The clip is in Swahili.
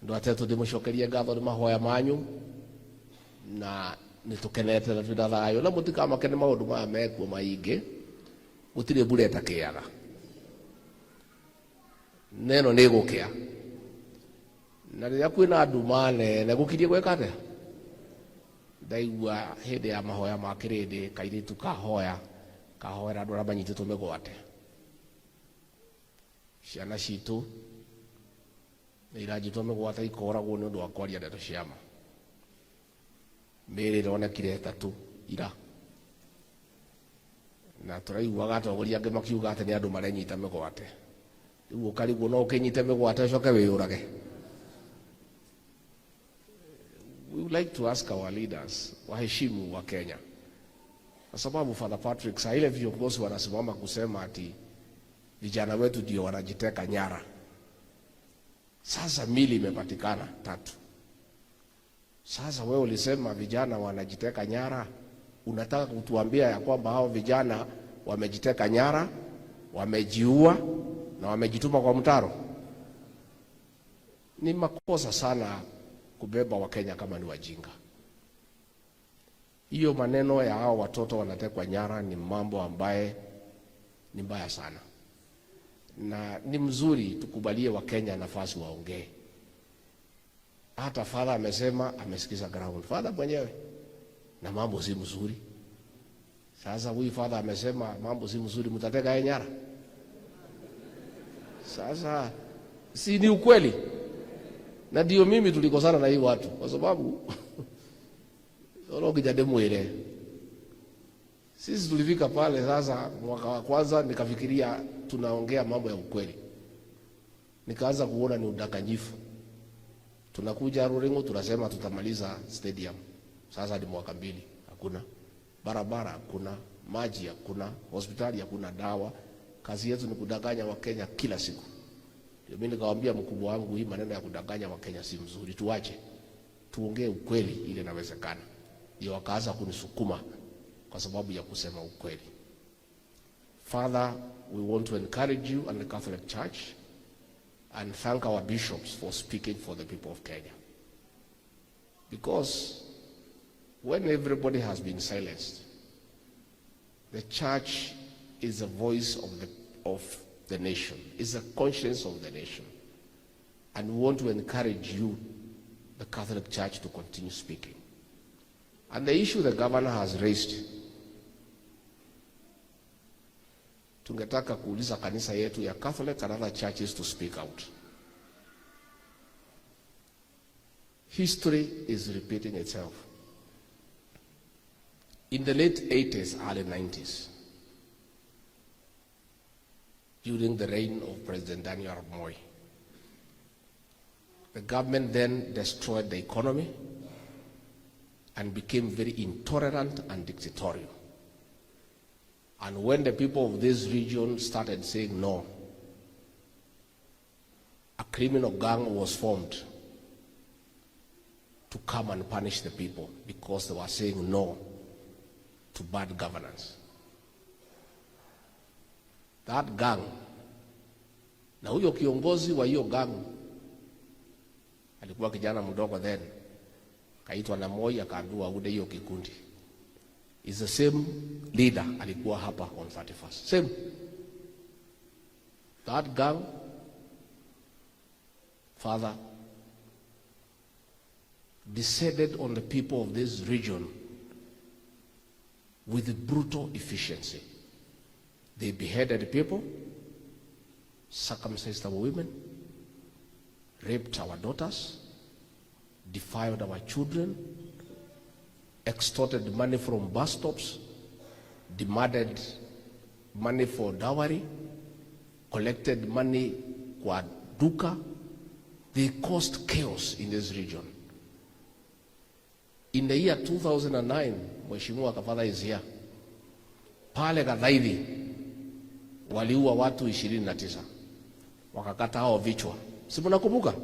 Andũ atetũ, ndĩmũcokerie ngatho nĩ mahoya manyu na nĩ tũkenete na twĩna thayũ, na mũtikamake nĩ maũndũ maya mekuo maingĩ. Gũtirĩ mbura ĩtakĩaga, na ĩno nĩ ĩgũkĩa, na rĩrĩa kwĩna nduma nene gũkirie gwĩka atĩa? Ndaigua hĩndĩ ya mahoya ma kĩrĩndĩ kairĩtu kahoya kahoera andũ arĩa manyitĩtwo mĩgwate. Ciana citũ nĩ iranjitwo mĩgwate ikoragwo nĩ ũndũ wa kwaria ndeto cia ma. Mĩĩrĩ ĩronekire ĩtatũ ira, na tũraiguaga atongoria angĩ makiuga atĩ nĩ andũ marenyita mĩgwate. Rĩu ũkarigwo no ũkĩnyite mĩgwate ũcoke wĩyũrage. We would like to ask our leaders waheshimu wa Kenya, kwa sababu Father Patrick, saa ile viongozi wanasimama kusema ati vijana wetu ndio wanajiteka nyara. Sasa mili imepatikana tatu. Sasa wewe ulisema vijana wanajiteka nyara, unataka kutuambia ya kwamba hao vijana wamejiteka nyara, wamejiua na wamejituma kwa mtaro? Ni makosa sana kubeba Wakenya kama ni wajinga. Hiyo maneno ya hao watoto wanatekwa nyara ni mambo ambaye ni mbaya sana, na ni mzuri tukubalie Wakenya nafasi waongee. Hata father amesema amesikiza ground, father mwenyewe, na mambo si mzuri. Sasa huyu father amesema mambo si mzuri, mtateka yeye nyara? Sasa si ni ukweli? Na ndio mimi tulikosana na hii watu kwa sababu oro mwire sisi tulifika pale. Sasa mwaka wa kwanza nikafikiria tunaongea mambo ya ukweli, nikaanza kuona ni udanganyifu. Tunakuja Ruringu tunasema tutamaliza stadium, sasa ni mwaka mbili, hakuna barabara, hakuna maji, hakuna hospitali, hakuna dawa. Kazi yetu ni kudanganya Wakenya kila siku. Ndio mimi nikamwambia mkubwa wangu, hii maneno ya kudanganya Wakenya si mzuri, tuache, tuongee ukweli ile inawezekana. Ndio wakaanza kunisukuma kwa sababu ya kusema ukweli. Father, we want to encourage you and the Catholic Church and thank our bishops for speaking for the people of Kenya. Because when everybody has been silenced, the church is the voice of the nation, is the conscience of the nation. And we want to encourage you, the Catholic Church, to continue speaking. And the issue the governor has raised, tungetaka kuuliza kanisa yetu ya Catholic and other churches to speak out. History is repeating itself. In the late 80s, early 90s, during the reign of President Daniel Arap Moi, the government then destroyed the economy and became very intolerant and dictatorial. And when the people of this region started saying no, a criminal gang was formed to come and punish the people because they were saying no to bad governance. That gang, na huyo kiongozi wa hiyo gang alikuwa kijana mdogo then, kaitwa na Moi akaambiwa aunde hiyo kikundi. Is the same leader alikuwa hapa on 31st. Same. That gang, father, descended on the people of this region with brutal efficiency. They beheaded people, circumcised our women, raped our daughters, defiled our children, extorted money from bus stops, demanded money for dowry, collected money kwa duka. They caused chaos in this region. In the year 2009, Mheshimiwa Kafadha is here. Pale Gathaithi waliua watu 29, wakakata hao vichwa, si mnakumbuka?